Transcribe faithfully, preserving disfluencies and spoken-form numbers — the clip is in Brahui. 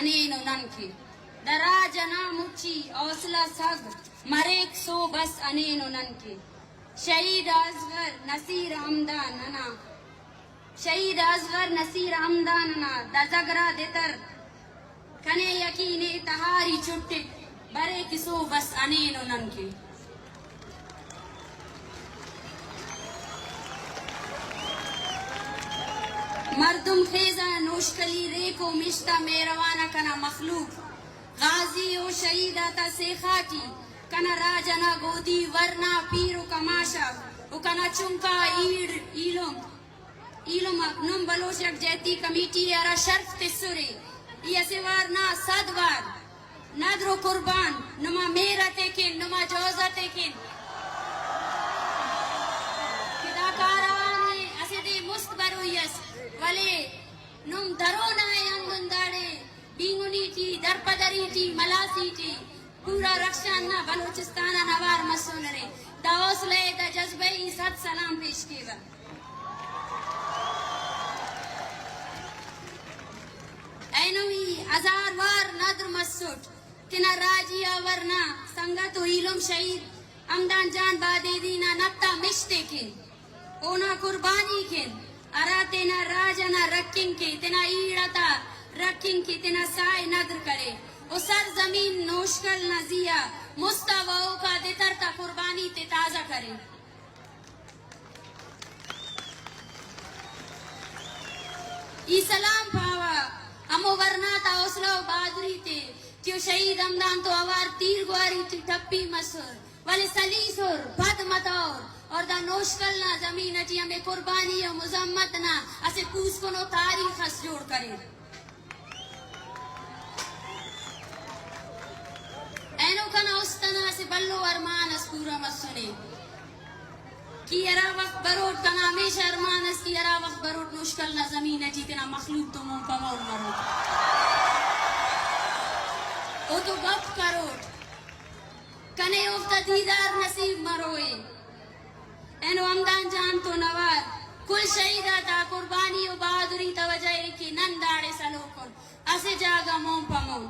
ہنینو نن کہ۔ دا راج انا مچی حوصلہ سگ مریک سو بس ہنینو نن کہ۔ شہید اصغر نصیر ہمدان انا، شہید اصغر نصیر ہمدان انا دا زگرا دتر کنے یقین ءِ تہاری چٹک بریک سو بس ہنینو نن کہ۔ مردم خیزہ نوشکلی ریکو مشتا مہروانا کنا مخلوق۔ غازی و شہید آتا سیخا ٹی کنا راج انا گودی ورنا پیر و کماش آک و کنا چنکا ایڑ ایلم ایلم آک نم بلوچ یکجہتی کمیٹی ءِ ہرا شرف تسرے، ای اسہ وار نا صد وار ندر و قربان نما مہر تے کن، نما جوزہ تے کن کہ دا کاروان ءِ اسہ دے مست بروئی ئس، ولے نم درو نا ءِ ہندن داڑے بینگنی ٹی، درپدری ٹی، ملاسی ٹی پورا رخشان نا بلوچستان آن اوار مسونرے۔ دا حوصلہ ءِ، دا جذبہ ءِ ای صد سلام پیش کیوہ۔ اینو ای ہزار وار ندر مسٹ تینا راجی آ ورنا سنگت و ایلم شہید ہمدان جان بادینی نا نت آ مش تے کن، اونا قربانی کن، ہرا تینا راج انا رکھنگ کے، تینا ایڑ آتا رکھنگ کے، تینا ساہ ءِ ندر کرے و سرزمین نوشکل نا زی آ مست آ واہوکا دتر تا قربانی تے تازہ کرے۔ ای سلام پاوہ ہمو ورنا تا حوصلہ و بہادری تے کہ او شہید ہمدان تو اوار تیر گواری ٹی ٹپی مسر، ولے سلیسر، پد متور اور دا نوشکل نا زمین اٹی ہمے قربانی و مذمت نا اسہ پوسکنو تاریخ اس جوڑ کریر۔ اینو کنا است انا اسہ بھلو ارمان اس پورا مسنے کہ ہرا وخت بروٹ، کنا ہمیشہ ارمان اس کہ ہرا وخت بروٹ نوشکل نا زمین اٹی تینا مخلوق تو مون پہ مون مروٹ، اوتو گپ کروٹ، کنے اوفتا دیدار نصیب مروئے۔ اینو ہمدان جان تون اوار کل شہید آتا قربانی و بہادری تا وجہ ءِ کہ نن داڑے سلوکن اسہ جاگہ مون پہ مون۔